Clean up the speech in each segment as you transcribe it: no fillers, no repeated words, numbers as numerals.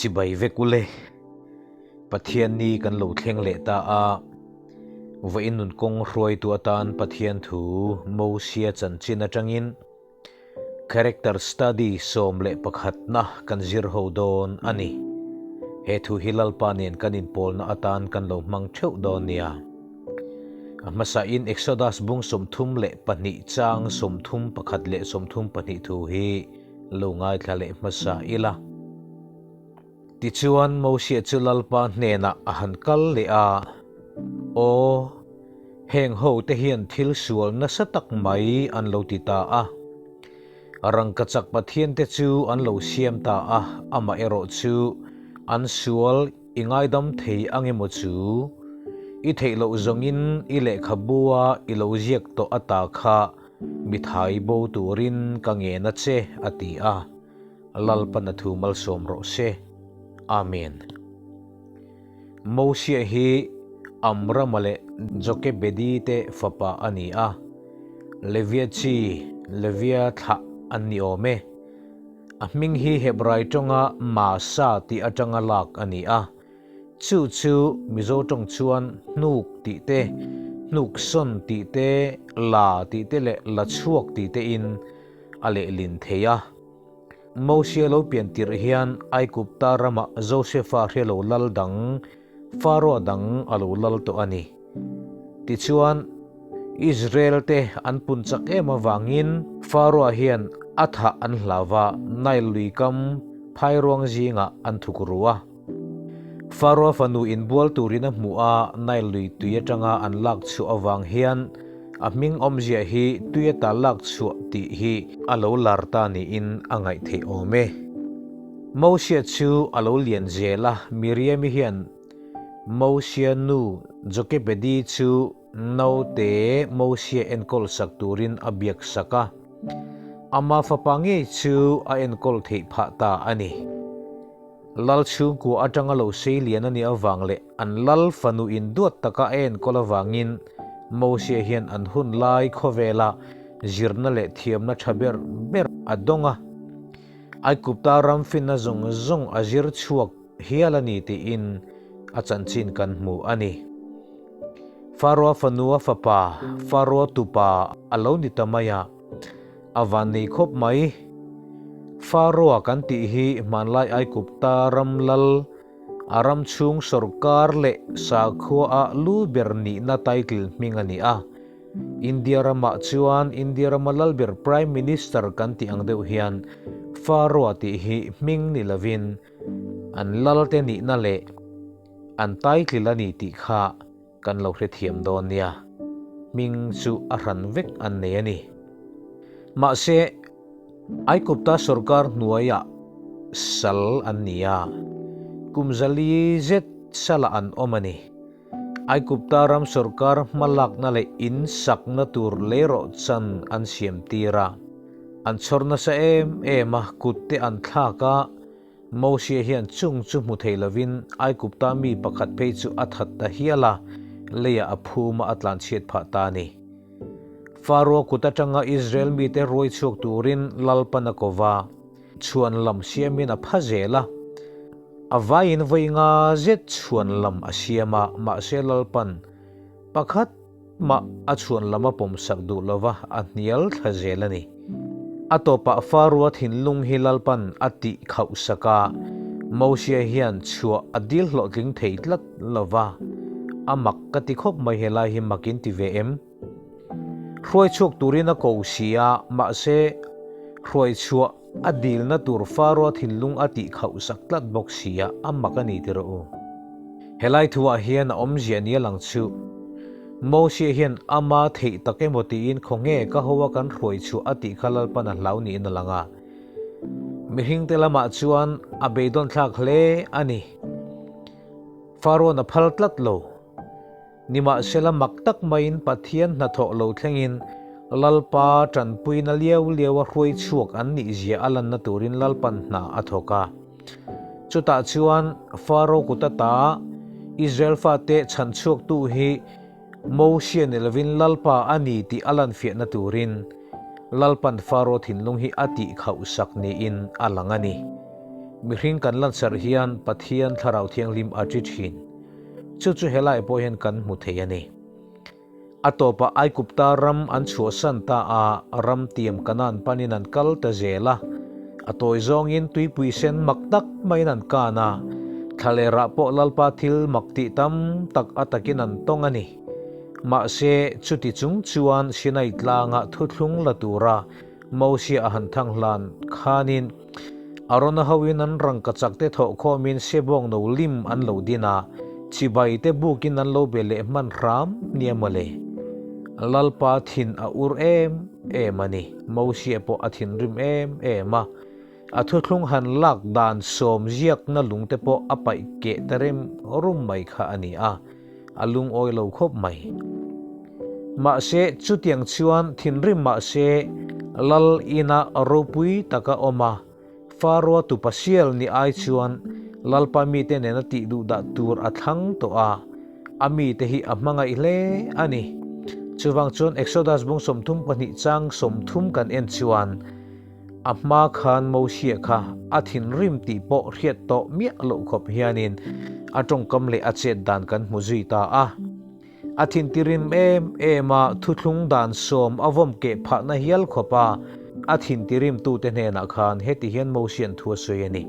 Chibai vek ule. Pathian ni kan lo thleng leh ta a, vawiin nun kawng hruaitu atan Pathian thu Mosia chanchin atangin Character Study 11 na kan zir ho dawn a ni. He thu hi Lalpa nen kan inpawlna atan kan lo hmang theuh dawn nia. A hmasain Exodus bung 32 chang 31 leh 32 thu hi lo ngaithla leh hmasa ila. Tichuan Mosia chu Lalpa hnenah a han kal leh a, Aw, heng hote hian thil sual nasa tak mai an lo ti ta a. Rangkachak pathiante chu an lo siam ta a, amaherawh chu an sual i ngaidam thei ang emaw chu? I theih loh zawngin i lehkhabua i lo ziak tawh ata kha mi thai bo turin ka ngen a che, a ti a. Lalpan a thu malsawm rawh se. Amen. Mosia hi Amrama leh Jokebedi te fapa a ni a, Levia chi, Levia thlah an ni awm e. A hming hi Hebrai tawnga Masa tih atanga lak a ni a. Chu chu Mizo tawng chuan hnuk tih te, hnuk sawn tih te, la tih te leh la chhuak tih tein a lehlin thei a. Mosia lo pian tirh hian Aigupta ramah Josefa hre lo lal dang, Faroa dang a lo lal tawh a ni. Tichuan, Israel-te an pun chak em avangin Faroa hian a thah an hlau va, Nile lui kam phairuang zingah an thuk ru a. Faroa fanu inbual turin a hmuh a, Nile lui tui atanga an lak chhuah avang hian a hming awmzia hi tui ata lak chhuah tih hi a lo lar ta niin a ngaih theih awm e. Mosia chu a lo lian zel a, Miriami hian Mosia nu Jokebedi chu naute Mosia enkawl sak turin a biak sak a, ama fapa ngei chu a enkawl theih phah ta a ni. Lal chhungkua atanga lo sei lian a nih avang leh an lal fanu in duat taka a enkawl avangin Mosia hian an hun lai khawvela zirna leh thiamna tha ber ber a dawng a. Aigupta ram finna zawng zawng a zir chhuak hial a ni tiin a chanchin kan hmu a ni. Faroa fanua fapa, Faroa tupa a lo ni ta mai a. A van nei khawp mai. Faroa kan tih hi hmanlai Aigupta ram lal, a ram chhung sawrkar leh sakhua ah lu ber nihna title hming a ni a. India ramah chuan India rama lal ber Prime Minister kan tih ang deuh hian Faroa tih hi hming ni lovin an lalte nihna leh an title a ni tih kha Kan lo hrethiam dawn nia, hming chu a hran vek an nei a ni. Mahse, Aigupta sawrkar hnuaiah sal an ni a, kum zali zet salah an awm a ni. Aigupta ram sawrkar hmalakna leh in sakna tur leirawh chan an siam tir a, an chhawr nasa em em a, kut te an thlak a, Mosia hian chung chu hmu thei lovin Aigupta mi pakhat phei chu a that ta hial a, leiah a phum a a tlanchhiat phah ta a ni. Faroa kut atanga Israel mite ruai chhuak turin Lalpan a ko va, chhuan lam siamin a pha zel a. A vaiin vawi nga zet chhuan lam a siam a, mahse Lalpan pakhat Mah a chhuan lam a pawmsak duh lova a hnial thla zel a ni. A tawpah Faroa thinlung hi Lalpan a tih khauh sak a, Mosia hian chhuah a dil hlawhtling thei tlat lova, a mak ka ti khawp mai helai hi mak in ti ve em? Hruai chhuak turin a ko si a, mahse hruai chhuah a dilna tur Faroa thinlung a tih khauh sak tlat bawk si a, a mak a ni ti rawh u. Helai thuah hian a awmzia nia lang chu. Mosia hian ama theih tak emaw tiin khawnge ka ho a kan hruai chhuah a tih kha Lalpan a hlau niin a lang a. Mihringte lamah chuan a beidawn thlak hle a ni. Farawn a phal tlat lo. Nimahsela mak tak maiin Pathian hnathawh lo thlengin Lalpa tanpuina liau liau a hruai chhuak an nih zia a lanna turin Lalpan hna a thawk a. Chutah chuan Faro kut ata Israel fate chhan chhuaktu hi Mosia ni lovin Lalpa a ni tih a lanfiahna turin Lalpan Faro thinlung hi a tih khauh sak niin a lang a ni. Mihring kan lansarh hian Pathian Thlarau Thianghlim a ṭi ṭhin. Chu chu helai pawh hian kan hmu thei a ni. A tawpah Aigupta ram an chhuahsan ta a, ram tiam Kanaan panin an kal ta zel a. A tawi zawngin tuipui sen mak tak maiin an kan a, thlalerah pawh Lalpa thil mak tih tam tak a takin an tawng a ni. Mahse, chuti chung chuan Sinai tlanga thuthlung la tura Mosia a han thang hlan khanin Arona hoin an rangkachak te thawh khawmin sebawng no lim an lo din a, chibai te bukin an lo be leh hman hram nia mawle. Lalpa thin a ur em em a ni. Mosia pawh a thinrim em em a. A thuthlung han lak dan sawm ziakna lung te pawh a paih keh ta rem rum mai kha a ni a, a lungawi lo khawp mai. Mahse, chutiang chuan thinrim mahse Lal ina ropui taka awm a, Faroa tupa sial ni ai chuan Lalpa mite nena tih duh dah tur a thlang tawh a, a mite hi a hmangaih hle a ni. Chuvang chuan Exodus bung 32 chang 30 kan en chuan, A hma khan Mosia kha a thinrim tih pawh hriat tawh miah loh khawp hianin a tawngkam leh a chet dan kan hmu zui ta a. A thintirim em em a, thuthlung dan sawm a vawm keh phahna hial khawp a, a thintirimtute hnenah khan heti hian Mosia'n thu a sawi a ni.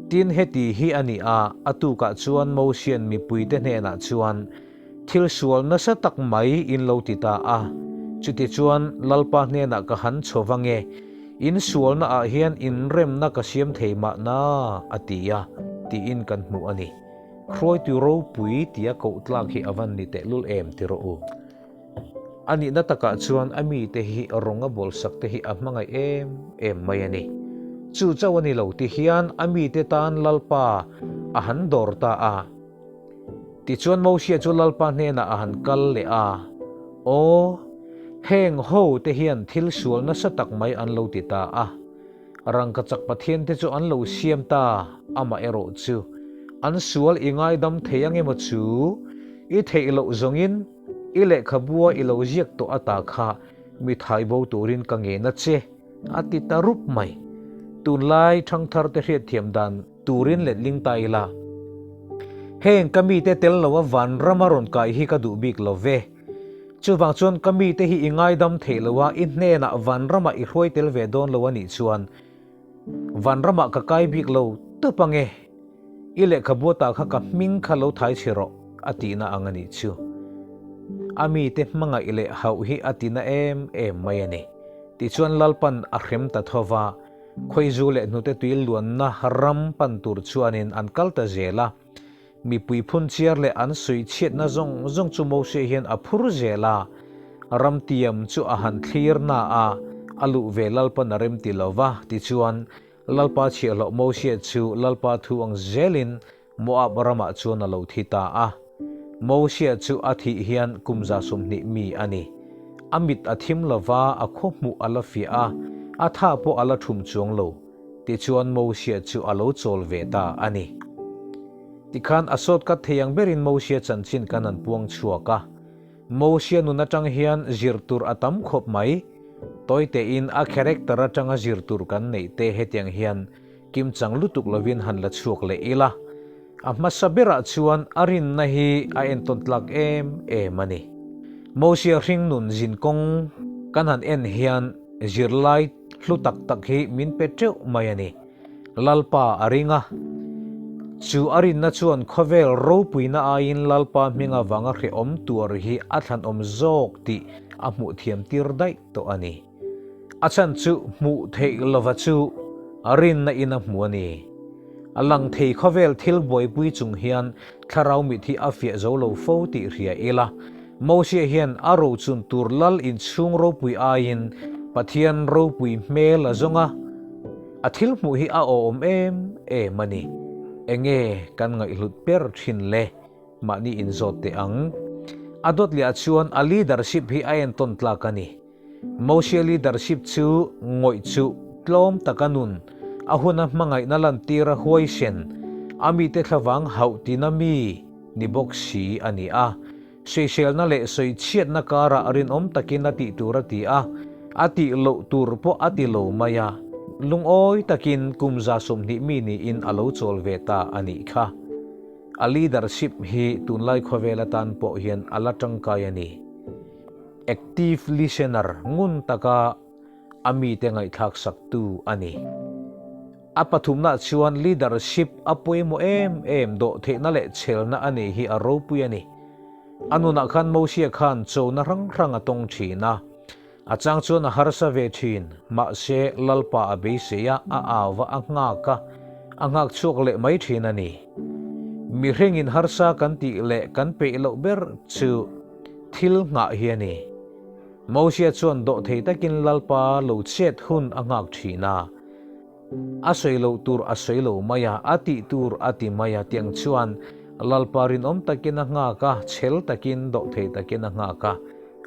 Tin, heti hi a ni a, a tukah chuan Mosia'n mipuite hnenah chuan, Thil sual nasa tak mai in lo ti ta a, chutichuan Lalpa hnenah ka han chho vang e, in sualna ah hian inremna ka siam thei mahna, a ti a, tiin kan hmu a ni. Hruaitu ropui tia koh tlak hi a van ni tehlul em ti rawh u. A nihna takah chuan a mite hi rawng a bawlsak te hi a hmangaih em em mai a ni. Chu chauh a ni lo ti hian a mite tan Lalpa a han dawr ta a. Tichuan Mosia chu Lalpa hnenah a han kal leh a, Aw, heng ho te hian thil sual nasa tak mai an lo ti ta a, rangkachak pathian te chu an lo siam ta, amah erawh chu an sual i ngaidam thei ang emaw chu i theih loh zawngin i lehkhabua i lo ziak tawh ata kha mi thaibo turin ka ngen a che, a ti ta rup mai. Tunlai thangthar te hriatthiam dan Turin letling ta ila. Heng ka mite tel lo a vanram a rawn kai hi ka duh bik lo ve. Chuvang chuan ka mite hi i ngaidam theih lo a, i hnenah vanramah i hruai tel ve dawn lo a nih chuan vanramah ka kai bik lo tawp ange. I lehkhabu atah kha ka hming kha lo thai chhi rawh a tihna ang a nih chu. A mite hmangaih leh hauh hi a tina em em mai a ni. Tichuan Lalpan a hrem ta tho va. Khawizu leh hnute tui luanna ram pan tur chuanin an kal ta zel a. Mipui phunchiar leh an sawi chhiatna zawng zawng chu Mose hian a phur zel a. Ram tiam chu a han thlir na a, a luh ve Lalpan a rem ti lo va, tichuan Lalpa chhiahhlawh Mose chu Lalpa thu ang zelin Moab ramah chuan a lo thi ta a. Mosia chu a thih hian kum 20 mi a ni. A mit a thim lo va, a khaw hmuh a la fiah a, a tha pawh a la thum chuang lo. Tichuan Mosia chu a lo chawl ve ta a ni. Tikhan a sawtkat thei ang berin Mosia chanchin kan han puang chhuak a. Mosia nun atang hian zir tur a tam khawp mai. Tawitein a character atanga zir tur kan neih te hetiang hian Kimchang lutuk lovin han la chhuak leh ila, a hmasa berah chuan a rinna hi a entawn tlak em em a ni. Mosia hringnun zinkawng kan han en hian zirlai hlu tak tak hi min pe teuh mai a ni. Lalpa a ring a, chu a rinna chuan khawvel ropuina aiin Lalpa hming avanga hrehawm tuar hi a thlanawm zawk tih a hmuh thiam tir daih tawh a ni. A chhan chu hmuh theih lova chu a rinna in a hmu a ni. A lang thei khawvel thil buaipui chung hian thlarau mit hi a fiah zo lo fo tih hria ila, Mosia hian a rochun tur lal inchhung ropui aiin Pathian ropui hmel a zawng a, a thil hmuh hi a awhawm em em a ni. Enge kan ngaihhlut ber thin le? Mahni inzawt teh ang. A dawt leh ah chuan a leadership hi a entawn tlak a ni. Mosia leadership chu ngawih chu tlawm taka nun, a huna hmangaihna lantir a huaisen, a mite thlavang hauh tina mi ni bawk si a ni a. Sawiselna leh sawichhiatna karah rinawm takin a tih tur a ti a, a tih loh tur pawh a ti lo mai a. lungawi takin kum 120 mi niin a lo chawl ve ta a nih kha. A leadership hi tunlai khawvel atan pawh hian a la tangkai a ni. Active listener ngun taka a mite ngaihthlak saktu a ni. A pathumna chuan leadership a pawimawh em em dawhtheihna leh chhelna a nei hi a ropui a ni. A nunah khan Mosia khan chona hrang hrang a tawng thin a. A chang chuan a harsa ve thin, mahse Lalpa a beisei a, a au a, a nghak a, a nghak chhuak leh mai thin a ni. Mihringin harsa kan tih leh kan peih loh ber chu thil nghah hi a ni. Mosia chuan dawhthei takin Lalpa lo chet hun a nghak thin a. A sawi loh tur a sawi lo mai a, a tih tur a ti mai a, tiang chuan Lalpa rinawm takin a nghak a, chhel takin, dawhthei takin a nghak a,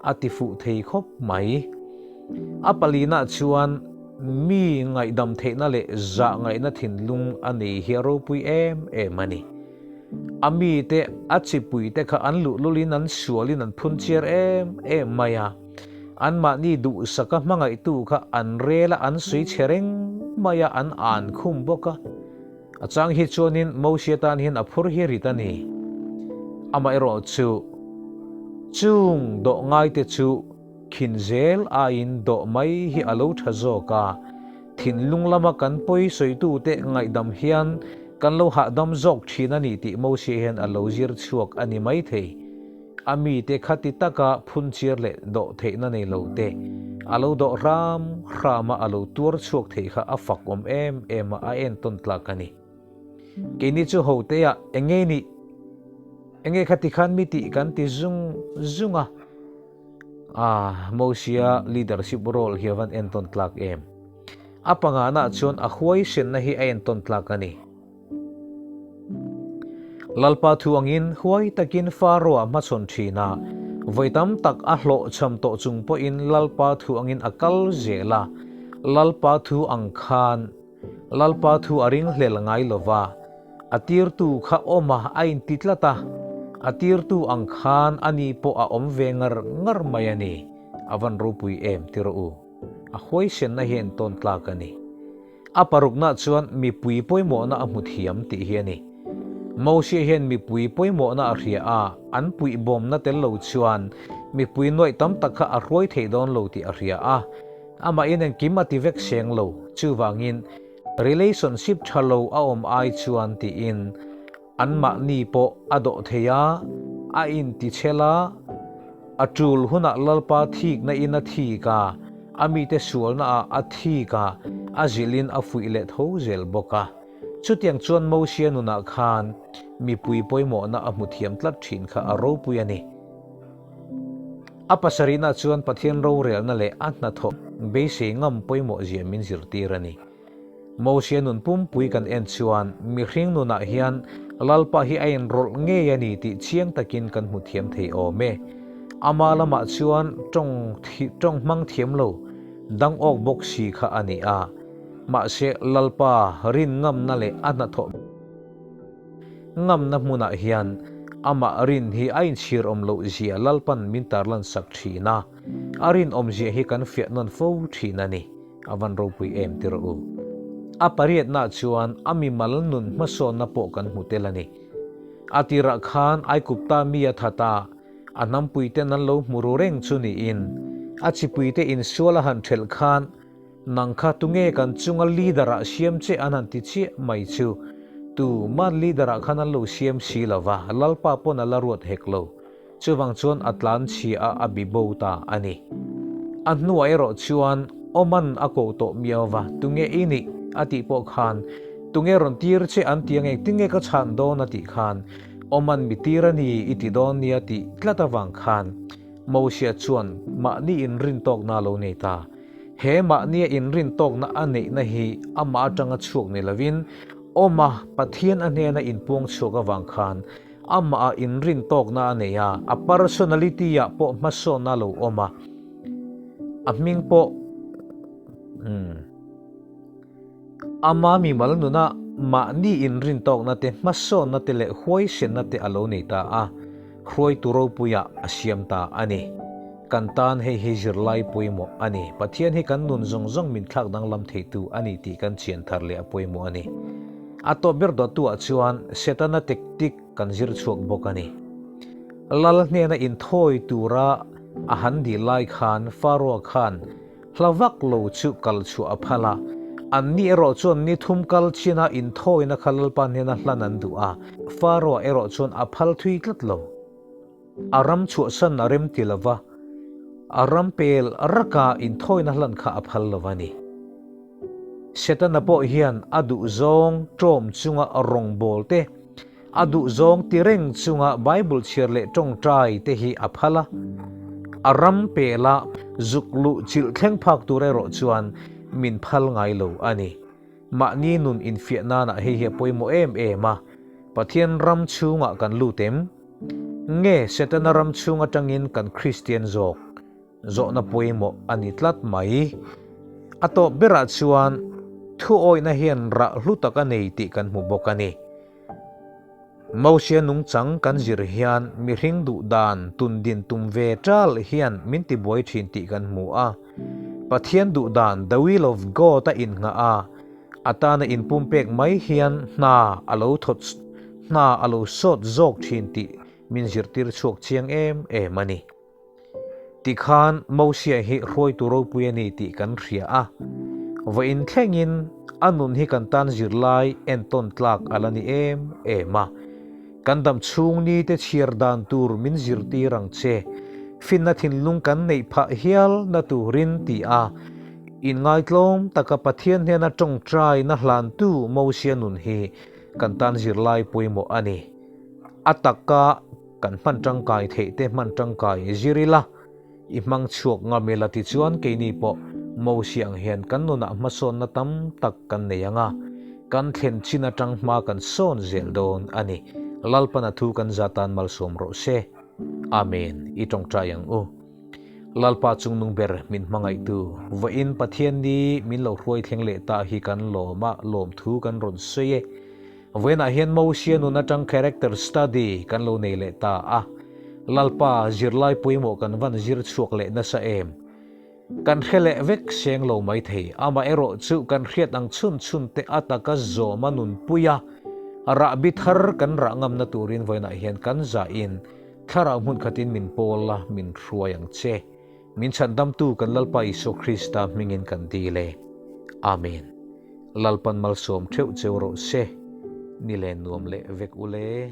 a ti fuh thei khawp mai. A palinah chuan mi ngaihdam theihna leh zah ngaihna thinlung a nei hi a ropui em em a ni. A mite, a chipuite kha an luhlulin an sualin an phunchiar em em mai a. Anmahni duhsaka hmangaihtu kha an rel a, an sawi chhe reng mai a, an an khum bawk a. A chang hi chuanin Mosia tan hian a phur hi rit a ni. Amaherawh chu, chung dawh ngaite chu khin zel aiin dawh mai hi a lo tha zawk a, thinlung lama kan pawi sawitute ngaihdam hian kan lo hahdam zawk thin a ni tih Mosia hian a lo zir chhuak a ni maithei. A mite khati taka phunchiar leh dawh theihna nei lo te, a lo dawh hram hram a, a lo tuar chhuak theih kha a fak awm em em a, a entawn tlak a ni. Keini chu hoteah enge nih, enge khati khan mi tih kan ti zung zung a, ah, Mosia leadership role hi a van entawn tlak em. A pangana chuan a huaisenna hi a entawn tlak a ni. Lalpa thu angin huai takin Pharaoh-a hmachhawn thin a, vawi tam tak a hlawhchham tawh chung pawhin Lalpa thu angin a kal zel a, Lalpa thu ang khan Lalpa thu a ringhlel ngai lo va, a tirtu kha awm a a inti tlat a, a tirtu ang khan ani pawh a awm ve ngar ngar mai a ni, a van ropui em ti rawh u, a huaisenna hi entawn tlak a ni. A parukna chuan mipui pawimawhna a hmu thiam tih hi a ni. Mosia hian mipui pawimawhna a hria a, an puihbawmna tel lo chuan mipui nuaih tam tak kha a hruai thei dawn lo tih a hria a, amahin engkim a ti vek seng lo, chuvangin relationship tha lo a awm ai chuan tiin Anmahni pawh a dawh thei a, a intichhel a, a tul hunah Lalpa thikna in a thik a, a mite sualna ah a thik a, a zilhin a fuih leh tho zel bawk a. Chutiang chuan Mosia nunah khan mipui pawimawhna a hmu thiam tlat thin kha a ropui a ni. A pasarihna chuan Pathian rorelna leh a hnathawh beisei ngam pawimawhzia min zirtir a ni. Mosia nun pumpui kan en chuan mihring nunah hian Lalpa hi a inrawlh ngei a ni tih chiang takin kan hmu thiam thei awm e. Ama lamah chuan tawng tawng hmang thiam lo dang awk bawk si kha a ni a. Mahse Lalpa rin ngamna leh a hnathawh ngamna hmunah hian amah rin hi a inchhir awm loh zia Lalpan min tarlan sak thin a, a rinawmzia hi kan fiah nawn fo thin a ni. A van ropui em ti rawh u. A pariatna chuan a mimal nun hmasawnna pawh kan hmu tel a ni. A tirah khan Aikupta mi a that a, a hnampuiten an lo hmu ru reng chu niin, a chipuite insual a han ṭhelh khan, Nang kha tunge kan chunga leader ah siam che an han ti chiah mai chu, tuman leader ah khan an lo siam si lo va, Lalpa pawn a la ruat hek lo. Chuvang chuan a tlan chhia a a bi bo ta a ni. A hnuah erawh chuan Oman a koh tawh miau va, tunge i nih? a tih pawh khan, Tunge rawn tir che an ti ange, tinge ka chhan dawn a tih khan, Oman mi tir a ni i ti dawn nia tih tlat avang khan Mosia chuan mahni inrintawkna a lo nei ta. He mahnia inrintawkna a neihna hi amah atanga chhuak ni lovin Oma Pathian a hnena inpuang chhuak avang khan Amah ah inrintawkna a nei a, a personality ah pawh hmasawnna a lo awm a, a hming pawh umm ama mimal nuna mahni inrintawkna te, hmasawnna te leh huaisenna te a lo nei ta a, hruaitu ropuiah a siam ta a ni. Kan tan hei hi zirlai pawimawh a ni. Pathian hi kan nun zawng zawng min thlak danglam theitu a ni tih kan chian thar leh a pawimawh a ni. A tawp ber dawttu ah chuan Setana tactic kan zir chhuak bawk a ni. Lal hnena inthawi tura a han dil lai khan Faroa khan hla vak lo chu kal chhuah a phal a, anni erawh chuan ni thum kal china inthawina kha Lalpa hnena hlan an duh a, Faroa erawh chuan a phal thui tlat lo. A ram chhuahsan a rem ti lova, a ram pel raka inthawina hlan kha a phal lo a ni. Setana pawh hian a duhzawng ṭawm chunga rawngbâwl te, a duhzawng ti reng chunga Bible chhiar leh ṭawngṭai te hi a phal a. A ram pela zuk luh chilh thleng phak tur erawh chuan min phal ngai lo a ni. Mahni nun infiah nanah hei hi a pawimawh em em a, Pathian ram chhungah kan lut em? Nge Setana ram chhung atangin kan Kristian zawk? Zawhna pawimawh a ni tlat mai. A tawp berah chuan thuawihna hian rah hlu tak a nei tih kan hmu bawk a ni. Mosia nungchang kan zir hian mihring duh dan tun din tum ve tal hian min tibuai thin tih kan hmu a. Pathian duh dan, the will of God, a innghah a, a tana inpumpek mai hian hna a lo thawt hna a lo sawt zawk thin tih min zirtir chhuak chiang em em a ni. Tikhan Mosia hi hruaitu ropui a ni tih kan hria a, vawiin thlengin a nun hi kan tan zirlai entawn tlak a la ni em em a. Kan dam chhung ni te chhiar dan tur min zirtir ang che, finna thinlung kan neih phah hial na turin ti a, inngaitlawm taka Pathian hnena tawngtaina hlantu Mosia nun hi kan tan zirlai pawimawh a ni. A taka Kan hman tangkai theih te hman tangkai zir ila, i hmang chhuak ngam ila tichuan keini pawh Mosia ang hian kan nunah hmasawnna tam tak kan nei ang a, kan thlen chin atang hma kan sawn zel dawn a ni. Lalpan a thu kan za tan malsawm rawh se. Amen. I tawngtai ang u. Lalpa chungnung ber min hmangaihtu, vawiin Pathian ni min lo hruai thleng leh ta hi kan lawm a, lawmthu kan rawn sawi e. Vawiinah hian Mosia nun atang character study kan lo nei leh ta a. Lalpa, zirlai pawimawh kan van zir chhuak leh nasa em? Kan hre leh vek seng lo mai thei. Amaherawh chu kan hriat ang chhun chhun te a taka zawm a nunpui a, rahbi thar kan rah ngamna turin vawiinah hian kan zahin thlarau hmun khatin min pawl la, min hruai ang che. Min chhandamtu kan Lalpa Isua Krista hmingin kan dil e. Amen. Lalpan malsawm theuh cheu rawh se. Ni len nuam leh vek u le.